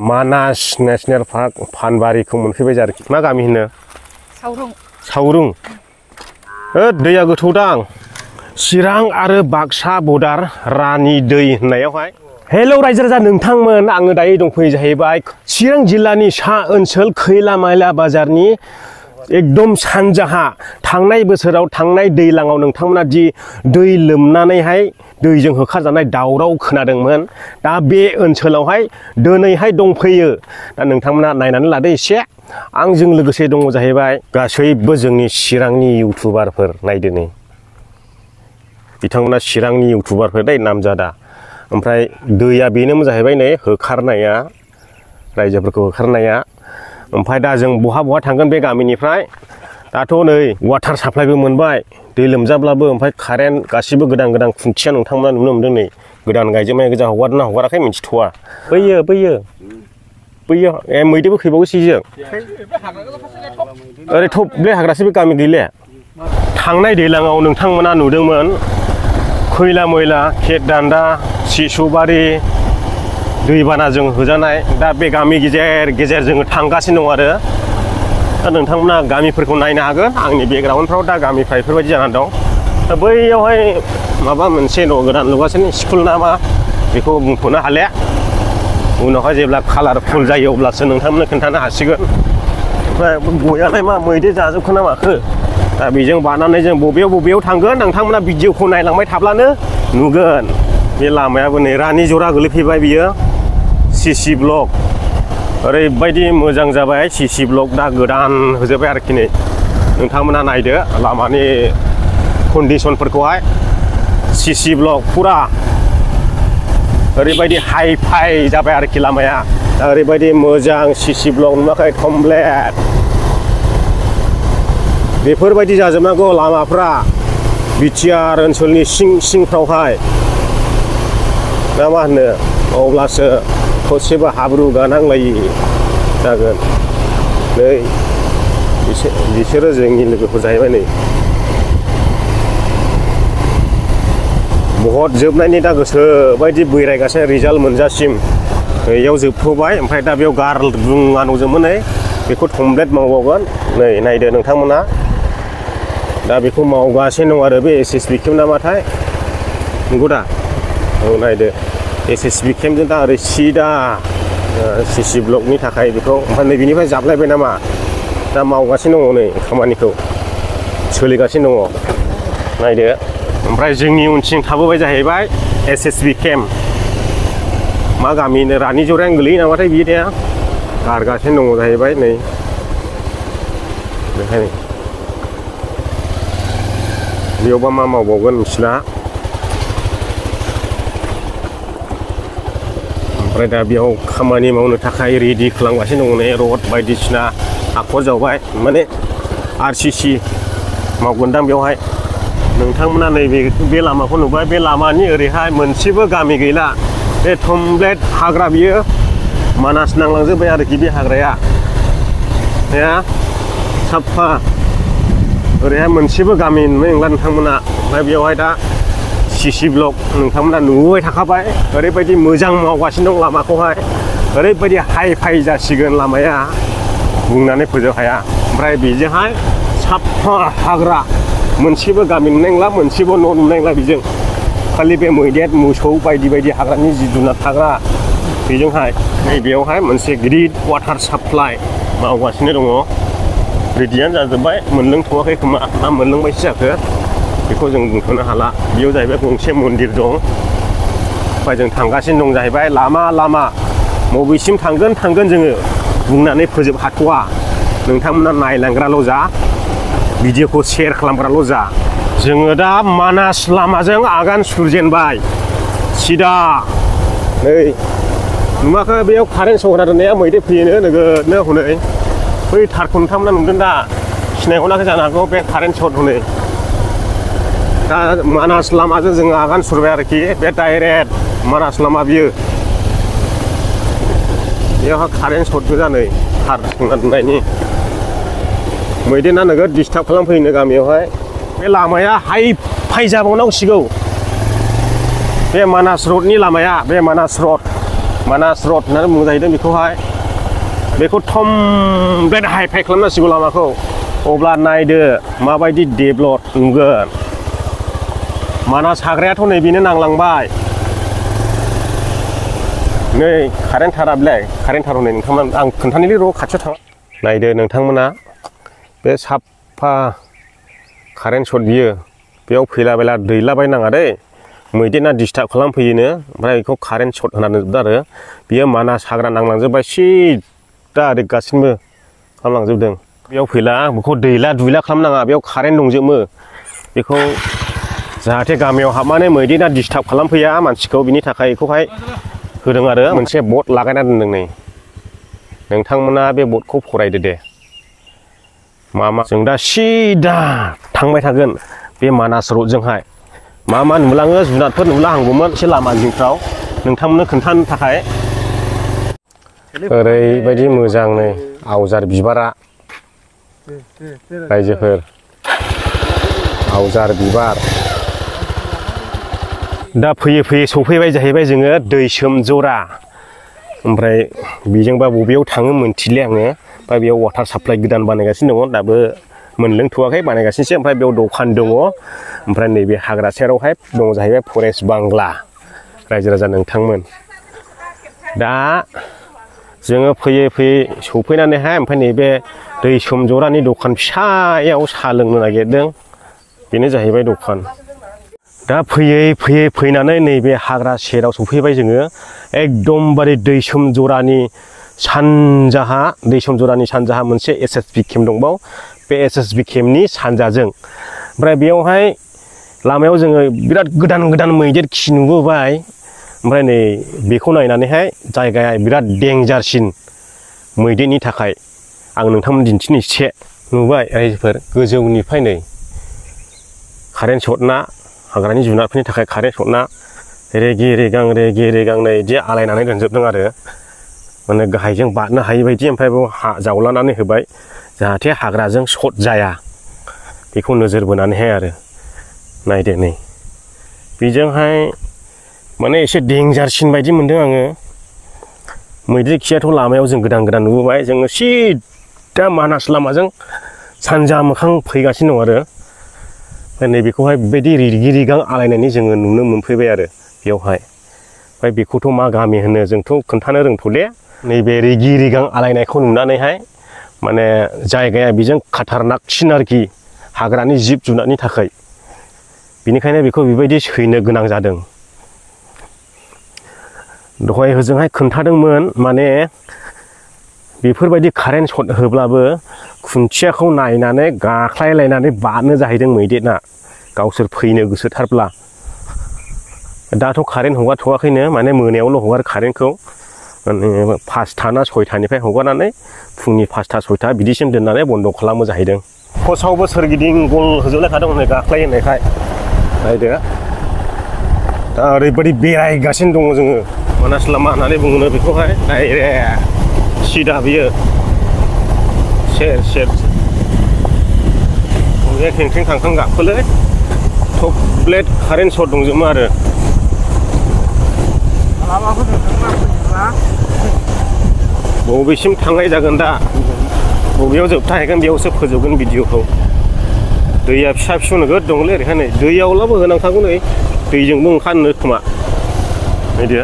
मानास national park फानबारिखौ मोनफैबाय आरोखि। मा गामि होनो? सावरुं। सावरुं। दैया गोथौदां। चिरां आरो बाक्सा बर्डार रानि दै होननायावहाय। हेलौ रायजो राजा नोंथांमोन, आङो दायो दंफैयो जाहैबाय चिरां जिल्लानि सा ओनसोल खैला मैला बाजारनि एकदम सानजाहा। थांनाय बोसोराव थांनाय दैलाङाव नोंथांमोना दि दै लोमनानैहाय दैजों होखाजानाय दावराव खोनादोंमोन, दा बे ओनसोलावहाय दिनैहाय दंफैयो। दा नोंथांमोना नायनानै लादो एसे। आंजों लोगोसे दङ जाहैबाय गासैबो जोंनि चिरांनि इउटुबारफोर। नायदो नै बिथांमोना चिरांनि इउटुबारफोर दै, नामजादा। ओमफ्राय दैया बेनोमोन जाहैबाय नै होखारनाया, रायजोफोरखौ होखारनाया। ओमफ्राय दा जों बहा बहा थांगोन बे गामिनिफ्राय। दाथ' नै वाटार साप्लाइबो मोनबाय दै लोमजाब्लाबो। ओमफ्राय कारेन्ट गासिबो गोदान गोदान खुन्थिया नोंथांमोना नुनो मोन्दों नै। गोदान गायजोबनाय गोजा हगारना हगाराखै मिथिथ'वा। बैयो बैयो बैयो मैदेरबो फैबावोसै जों। ओरै थब बे हाग्रासो बे गामि गैले। थांनाय दैलाङाव नोंथांमोना नुदोंमोन खैला मैला खेतदान्दा सिसुबारि दैबानाजों होजानाय। दा बे गामि गेजेर गेजेर जोङो थांगासिनो दं आरो। दा नोंथांमोना गामिफोरखौ नायनो हागोन। आंनि बेकग्राउन्डफ्राव दा गामिफ्रा बेफोरबायदि जानानै दं। दा बैयावहाय माबा मोनसे न' गोदान लुगासिनो, स्कुल नामा बेखौ बुंथ'नो हाले। उनावहाय जेब्ला कालारफुल जायो अब्लासो नोंथांमोननो खोन्थानो हासिगोन। ओमफ्राय गयालाय मा मैदेर जाजोबखो ना माखो? दा बेजों बारनानै जों बबेयाव बबेयाव थांगोन नोंथांमोना भिडिअखौ नायलांबाय थाब्लानो नुगोन। बे लामायाबो नै रानि जरा गोलैफैबाय बियो। सिसि ब्लक ओरैबायदि मोजां जाबाय। सिसि ब्लक दा गोदान होजोब्बाय आरोखि नै। नोंथांमोना नायदो लामानि कन्डिसनफोरखौहाय। सिसि ब्लक फुरा ओरैबायदि हाइ फाइ जाबाय आरोखि लामाया। दा ओरैबायदि मोजां सिसि ब्लक नुवाखै कमप्लेट। बेफोरबायदि जाजोबनांगौ लामाफ्रा बिटिआर ओनसोलनि सिं सिंफ्रावहाय। ना मा होनो? अब्लासो ससेबो हाब्रु गानांलायि जागोन। नै बिसोरो जोंनि लोगोफोर जाहैबाय नै। बहुद जोबनायनि दा गोसो बायदि बैरायगासिनो रिजाल्ट मोनजासिम। बेयाव जोबथ'बाय। ओमफ्राय दा बेयाव गारलुङा दंजोबोमोन नै, बेखौ कमप्लेट मावबावगोन। नै नायदो नोंथांमोना, दा बेखौ मावगासिनो दं आरो बे एसएसबि केम्प नामाथाय, नंगौ दा? औ नायदो एसएसबि केम्पजों दा ओरै सिदा सिसि ब्लकनि थाखाय बेखौ। ओमफ्राय नै बिनिफ्राय जाबलायबाय नामा? दा मावगासिनो दङ नै खामानिखौ, सोलिगासिनो दङ। नायदो। ओमफ्राय जोंनि उनथिं थाबोबाय जाहैबाय एसएसबि केम्प। मा गामिनो रानि जरायानो गोलैयो नामाथाय बियो दा। गारगासिनो दङ जाहैबाय नै बेखायनो। बेयावबा मा मावबावगोन मिथिला। ओमफ्राय दा बेयाव खामानि मावनो थाखाय रेडि खालामगासिनो दङ नै। रड बायदिसिना हाखर जावबाय, माने आरसिसि मावगोनदां बेवहाय। नोंथांमोना नैबे बे लामाखौ नुबाय। बे लामानि ओरैहाय मोनसेबो गामि गैला। बे कमप्लेट हाग्रा बियो मानास नांलांजोब्बाय आरोखि बे हाग्राया। साफा ओरैहाय मोनसेबो गामि नुनाय नंला नोंथांमोना। ओमफ्राय बेवहाय दा सिसि ब्लक नोंथांमोना नुबोबाय थाखाबाय। ओरैबायदि मोजां मावगासिनो दं लामाखौहाय। ओरैबायदि हाइ फाइ जासिगोन लामाया, बुंनानै फोजोब हाया। ओमफ्राय बेजोंहाय साफा हाग्रा, मोनसेबो गामि नुनाय नंला, मोनसेबो न' नुनाय नंला बेजों। खालि बे मैदेर मोसौ बायदि बायदि हाग्रानि जिब जुनार थाग्रा बेजोंहाय। नैबेयावहाय मोनसे गिदिर वाटार साप्लाइ मावगासिनो दङ। रेडियानो जाजोब्बाय, मोनलोंथ'वाखै खोमा ना मोनलोंबायसो जाखो बेखौ जों बुंथ'नो हाला। बेयाव जाहैबाय गंसे मन्दिर दं। ओमफ्राय जों थांगासिनो दं जाहैबाय लामा लामा। बबेसिम थांगोन जोङो बुंनानै फोजोब हाथ'वा। नोंथांमोना नायलांग्राल' जा, भिडिअखौ शेयार खालामग्राल' जा। जोङो दा मानास लामाजों आगान सुरजेनबाय सिदा। नै नुवाखै बेयाव कारेन्ट सौना दोननाया? मैदेर फैयोनो नोगोदनो हनै। बै थारखौ नोंथांमोना नुदों दा? सिनायहराखै जानो हागौ, बे कारेन्ट सर्ट हनै। दा मानास लामाजों जोङो आगान सुरबाय आरोखि। बे डाइरेक्ट मानास लामा बियो। बेयावहा कारेन्ट सर्ट गोजा नै, थार सौना दोननायनि। मैदेरा नोगोद डिस्टार्ब खालामफैनो गामियावहाय। बे लामाया हाइ फाइ जाबावनांसिगौ। बे मानास रडनि लामाया, बे मानास रड मानास रड होननानै बुंनाय जाहैदों बेखौहाय बेखौ थमब्लेट हाइफाइ खालामनांसिगौ लामाखौ अब्ला नायदो माबायदि डेभलप नुगोन मानास हाग्रायाथ' नै बेनो नांलांबाय नै कारेन्ट थारा बिलाय कारेन्ट थार हनै नोंथांमोना आं खोन्थानोलै र' खाथियाव थाङा नायदो नोंथांमोना बे साफा कारेन्ट शट बियो बेयाव फैलाबायला दैलाबायनाङा दै मैदेरना डिस्टार्ब खालामफैयोनो ओमफ्राय बेखौ कारेन्ट शट होनानै जोबदों आरो बियो मानास हाग्रा नांलांजोब्बाय सिदा ओरै गासिनबो खालामलांजोबदों बेयाव फैला बेखौ दैला दुइला खालामनाङा बेयाव कारेन्ट दंजोबो बेखौ जाहाथे गामियाव हाबनानै मैदेरा डिस्टार्ब खालामफैया मानसिखौ बिनि थाखाय बेखौहाय होदों आरो मोनसे बर्ड लागायना दोनदों नै नोंथांमोना बे बर्डखौ फरायदो दे मा जों दा सिदा थांबाय थागोन बे मानास रडजोंहाय मा नुलाङो जुनारफोर नुलाहांगौमोन एसे लामा जिंफ्राव नोंथांमोननो खोन्थानो थाखाय ओरैबायदि मोजां नै आवजार बिबारा रायजोफोर आवजार बिबार दा फैयै सफैबाय जाहैबाय जोङो दैसोम जरा ओमफ्राय बेजोंबा बबेयाव थाङो मोनथिले आङो ओमफ्राय बेयाव वाटार साप्लाइ गोदान बानायगासिनो दङ दाबो मोनलोंथ'वाखै बानायगासिनोसो ओमफ्राय बेयाव दखान दङ ओमफ्राय नैबे हाग्रा सेरावहाय दङ जाहैबाय फरेस्ट बांला रायजो राजा नोंथांमोन दा जोङो फैयै सफैनानैहाय ओमफ्राय नैबे दैसोम जरानि दखान फिसायाव साहा लोंनो नागिरदों बेनो जाहैबाय दखान दा फैनानै नैबे हाग्रा सेराव सफैबाय जोङो एकदमबारे दैसोम जरानि सानजाहा मोनसे SSB केम्प दंबाव बे SSB केम्पनि सानजाजों ओमफ्राय बेयावहाय लामायाव जोङो बिराद गोदान मैदेर खि नुबोबाय ओमफ्राय नै बेखौ नायनानैहाय जायगाया बिराद डेन्जारसिन मैदेरनि थाखाय आं नोंथांमोन दिन्थिनो एसे नुबाय रायजोफोर गोजौनिफ्राय नै कारेन्ट शटना हाग्रानि जुनारफोरनि थाखाय कारेन्ट शटना रेगे रेगां नै बिदि आलायनानै दोनजोबदों आरो माने गाहायजों बारनो हायि बायदि ओमफ्राय बेयाव हा जावलानानै होबाय जाहाथे हाग्राजों शट जाया बेखौ नोजोर बोनानैहाय आरो नायदो नै बेजोंहाय माने एसे डेन्जारसिन बायदि मोनदों आङो मैदेर खियाथ' लामायाव जों गोदान नुबोबाय जोङो सिदा मानास लामाजों सानजा मोखां फैगासिनो दं आरो नैबेखौहाय बेबायदि रिगि रिगां आलायनानै जोङो नुनो मोनफैबाय आरो बेयावहाय ओमफ्राय बेखौथ' मा गामि होनो जोंथ' खोन्थानो रोंथ'ले नैबे रिगि रिगां आलायनायखौ नुनानैहाय माने जायगाया बेजों खाथारनाकसिन आरोखि हाग्रानि जिब जुनारनि थाखाय बिनिखायनो बेखौ बेबायदि सैनो गोनां जादों दहाय होजोंहाय खोन्थादोंमोन माने बेफोरबायदि कारेन्ट शट होब्लाबो खुन्थियाखौ नायनानै गाख्लायलायनानै बारनो जाहैदों मैदेरना गावसोर फैनो गोसोथारब्ला दाथ' कारेन्ट हगारथ'वाखैनो माने मोनायावल' हगारो कारेन्टखौ माने 5टा ना 6टानिफ्राय हगारनानै फुंनि 5टा 6टा बिदिसिम दोननानै बन्द' खालामो जाहैदों फसावबो सोरगिदिं गल होजोबलायखादों हनै गाख्लाय होननायखाय नायदो दा ओरैबायदि बेरायगासिनो दङ जोङो मानास लामा होननानै बुङो बेखौहाय डाइरेक्ट सिदा बियो सेर बे खेंख्रें खांखां गाखोलै थब्लेट कारेन्ट शट दंजोबो आरो बबेसिम थांनाय जागोन दा बबेयाव जोबथाहैगोन बेयावसो फोजोबगोन भिडिअखौ दैया फिसा नोगोद दंलै ओरैहाय नै दैयावलाबो होनांखागौ नै दैजोंबो ओंखारनो खोमा नायदो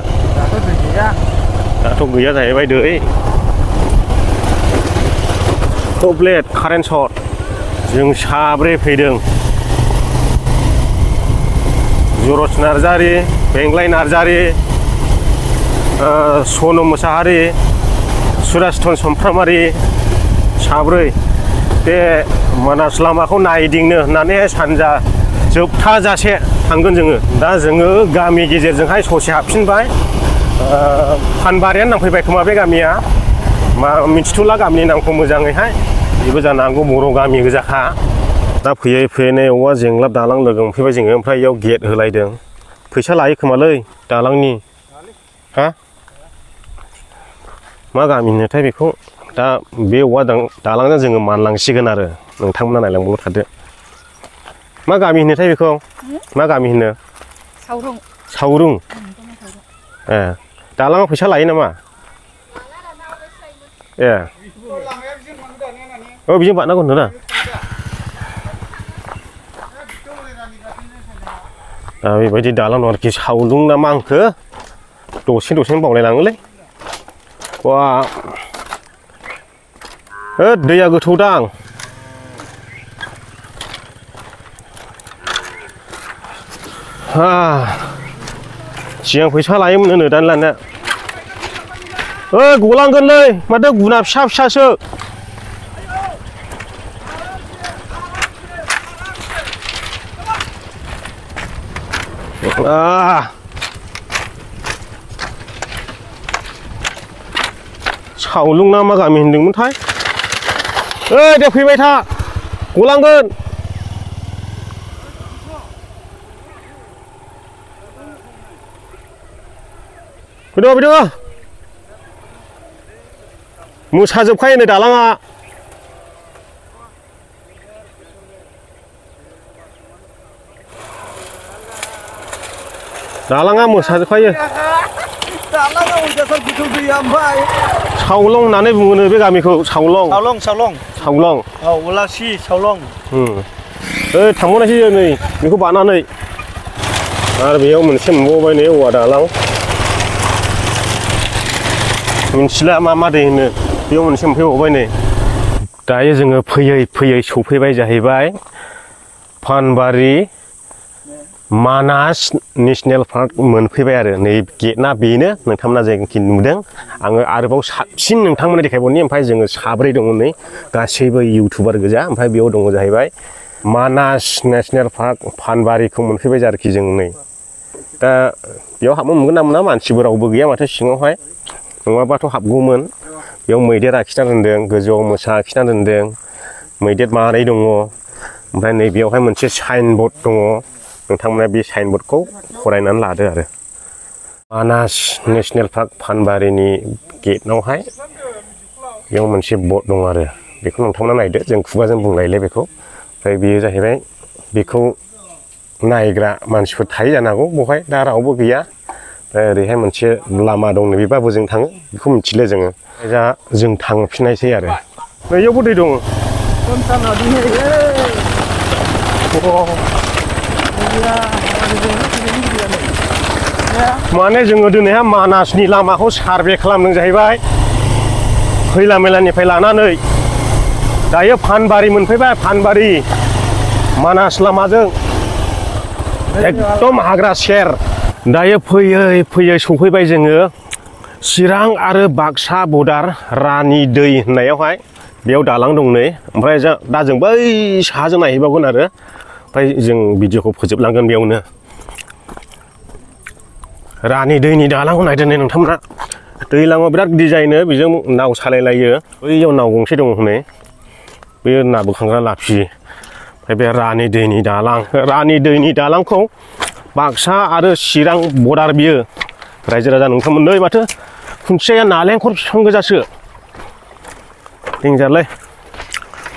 दाथ' गैया जाहैबाय दै थब्लेट कारेन्ट शट जों साब्रै फैदों जरज नार्जारि बेंग्लाय नार्जारि सनम मोसाहारि सुरास्थन समफ्रामारि साब्रै बे मानास लामाखौ नायदिंनो होननानै सानजा जोबथाजासे थांगोन जोङो दा जोङो गामि गेजेरजोंहाय ससे हाबफिनबाय फानबारियानो नांफैबाय खोमा बे गामिया मा मिथिथ'ला गामिनि नामखौ मोजाङैहाय बेबो जानो हागौ बर' गामि गोजाखा दा फैयै नै औवा जेंलाब दालां लोगो मोनफैबाय जोङो ओमफ्राय इयाव गेट होलायदों फैसा लायो खोमालै दालांनि हा मा गामि होनोथाय बेखौ दा बे औवा दालांजों जोङो मानलांसिगोन आरो नोंथांमोना नायलांबायल' थादो मा गामि होनोथाय बेखौ मा गामि होनो सावरुं ए दालाङाव फैसा लायो नामा ए बिजों बारनांगौ होनदों ना दा बेबायदि दालां दं आरोखि सावलुं ना मा होनखो दसेनो बावलायलाङोलै वा दैया गोथौदां सिगां फैसा लायोमोन होनो दानि लानाया गलांगोनलै माथो गुना फिसा फिसासो सावलुं ना मा गामि होनदोंमोनथाय दे फैबाय था गलांगोन फैदो मोसाजोबखायो नै दालाङा मोसाजोबखायो सावलं होननानै बुङो बे गामिखौ सावलं उलासि सावलं थांबावनायसै नै बेखौ बानानै आरो बेयाव मोनसे मोनबावबाय नै औवा दालां मिथिला मा दै होनो बेयाव मोनसे मोनफैबावबाय नै दायो जोङो फैयै सफैबाय जाहैबाय फानबारि मानास नेशनेल पार्क मोनफैबाय आरो नै गेटना बेनो नोंथांमोना जायखि नुदों आङो आरोबाव साबसिन नोंथांमोननो देखायबावनि ओमफ्राय जोङो साब्रै दङ नै गासैबो इउटुबार गोजा ओमफ्राय बेयाव दङ जाहैबाय मानास नेशनेल पार्क फानबारिखौ मोनफैबाय आरोखि जों नै दा बेयाव हाबनो मोनगोन ना मोना मानसिबो रावबो गैया माथो सिङावहाय नङाबाथ' हाबगौमोन बेयाव मैदेर आखिना दोनदों गोजौआव मोसा आखिना दोनदों मैदेर मानै दङ ओमफ्राय नै बेयावहाय मोनसे साइन बर्ड दङ नोंथांमोना बे साइन बर्डखौ फरायनानै लादो आरो मानास नेशनेल पार्क फानबारिनि गेटआवहाय बेयाव मोनसे बर्ड दं आरो बेखौ नोंथांमोना नायदो जों खुगाजों बुंलायले बेखौ ओमफ्राय बेयो जाहैबाय बेखौ नायग्रा मानसिफोर थायो जानो हागौ बेवहाय दा रावबो गैया ओमफ्राय ओरैहाय मोनसे लामा दं बेबाबो जों थाङो बेखौ मिथिले जोङो दा जों थांफिननायसै आरो बैयावबो दै दं माने जोङो दिनैहाय मानासनि लामाखौ सार्भे खालामदों जाहैबाय खैला मैलानिफ्राय लानानै दायो फानबारि मोनफैबाय फानबारि मानास लामाजों एकदम हाग्रा सेर दायो फैयै सफैबाय जोङो चिरां आरो बाक्सा बर्डार रानि दै होननायावहाय बेयाव दालां दं नै ओमफ्राय दा जों बै साहाजों नायहैबावगोन आरो ओमफ्राय जों भिडिअखौ फोजोबलांगोन बेयावनो रानि दैनि दालांखौ नायदो नै नोंथांमोना दैलाङाव बिराद गिदिर जायोनो बेजों नाव सालायलायो बैयाव नाव गंसे दं हनै बे ना बोखांग्रा लाफि ओमफ्राय बे रानि दैनि दालांखौ बाक्सा आरो चिरां बर्डार बियो रायजो राजा नोंथांमोन नै माथो खुन्थियाया नालेंखर बिफां गोजासो देंजारलै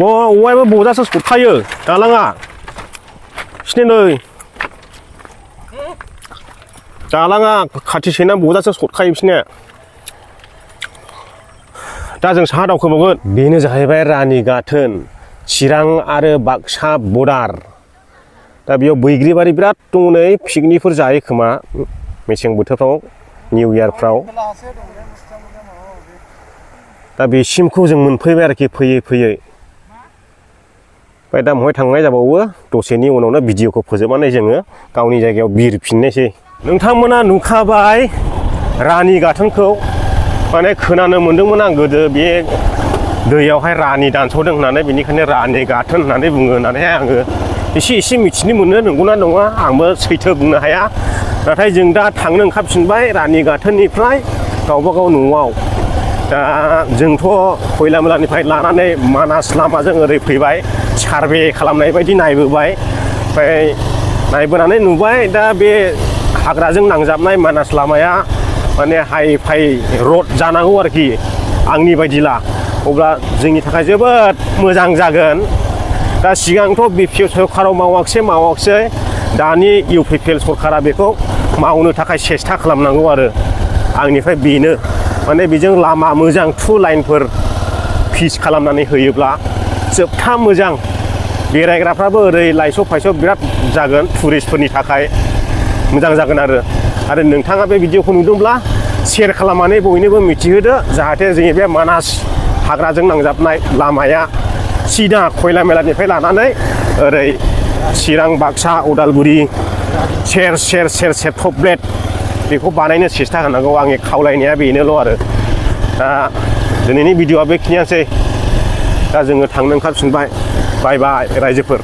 औवायाबो बजासो सरखायो दालाङा सिनि नै दालाङा खाथि सैना बजासो सरखायो बिसोरनिया दा जों साहा दावखोबावगोन बेनो जाहैबाय रानि गाथोन चिरां आरो बाक्सा बर्डार दा बेयाव बैग्रिबारि बिराद दङ नै पिकनिकफोर जायो खोमा मेसें बोथोरफ्राव निउ इयारफ्राव दा बेसिमखौ जों मोनफैबाय आरोखि फैयै ओमफ्राय दा बहाय थांनाय जाबावो दसेनि उनावनो भिडिअखौ फोजोबनानै जोङो गावनि जायगायाव बिरफिननोसै नोंथांमोना नुखाबाय रानि गाथोनखौ माने खोनानो मोन्दोंमोन आं गोदो बे दैयावहाय रानि दानस'दों होननानै बेनिखायनो रानि गाथोन होननानै बुङो होननानै आङो एसे मिथिनो मोनो नंगौना नङा आंबो सैथो बुंनो हाया नाथाय जों दा थांनो ओंखारफिनबाय रानि गाथोननिफ्राय गावबागाव न'आव दा जोंथ' खयलामलानिफ्राय लानानै मानास लामाजों ओरै फैबाय सार्भे खालामनाय बायदि नायबोबाय ओमफ्राय नायबोनानै नुबाय दा बे हाग्राजों नांजाबनाय मानास लामाया माने हाइ फाइ रड जानांगौ आरोखि आंनि बायदिला अब्ला जोंनि थाखाय जोबोद मोजां जागोन दा सिगांथ' बिपिएल सरकाराव मावाखिसै दानि इउपिपिएल सरकारा बेखौ मावनो थाखाय सेस्था खालामनांगौ आरो आंनिफ्राय बेनो माने बेजों लामा मोजां 2 लाइनफोर फिस खालामनानै होयोब्ला जोबथा मोजां बेरायग्राफ्राबो ओरै लाइसब फाइसब बिराद जागोन टुरिस्टफोरनि थाखाय मोजां जागोन आरो नोंथाङा बे भिडिअखौ नुदोंब्ला शेयार खालामनानै बयनोबो मिथिहोदो जाहाथे जोंनि बे मानास हाग्राजों नांजाबनाय लामाया सिदा खयला मेलानिफ्राय लानानै ओरै चिरां बाक्सा उदालगुरि सेर टप ब्लेड बेखौ बानायनो सेस्था होनांगौ आंनि खावलायनाया बेनोल' आरो दा दिनैनि भिडिअआ बेखिनियानोसै दा जोङो थांनो ओंखारफिनबाय बाय बाय रायजोफोर